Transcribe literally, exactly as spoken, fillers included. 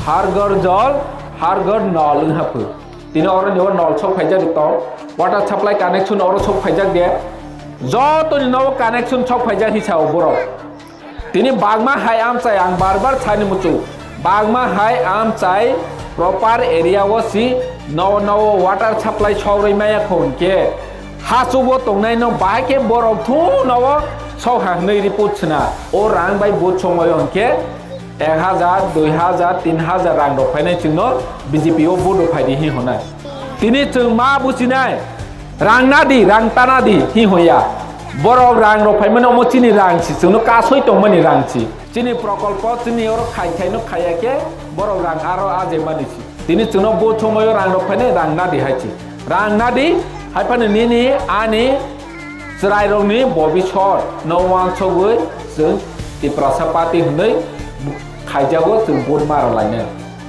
Har ghar jal, har ghar nal wngha phu. Tini oro ni o nal sok phaijak tong. Water supply connection oro sok phaijak de. Joto ni no connection sok phaijak hisa o borok. Tini bagma hai amchai ang bar bar sani muchung. Bagma hai amchai proper area o si no no water supply sok roi maya khon ke. Hachugo tongnai no bahai khe borok thu no o sok ha hwnwi report sina. O rang bai vote songoi hwn khe ek hajar, dui hajar, tin hajar rang rok phainai chwngno B J P o vote rok phaidi hi hwnai. Tini chwng ma buchinai, rang nadi, rang tanadi hi hwnya. Borok rang rok phaimani omo chini rang si, chwngno kasoi tongmani rang si. Chini prokolpo chini oro khai khai no khaiya khe borok rang aro aje mani si. Tini chwngno bo chomoyo rang rok phainai rang nadi hai si. Rang nadi hai phano nini ani chwrairokni bobisor no wansogwi chwng Tiprasa party hwnwi khaijago chwng vote mara lainai.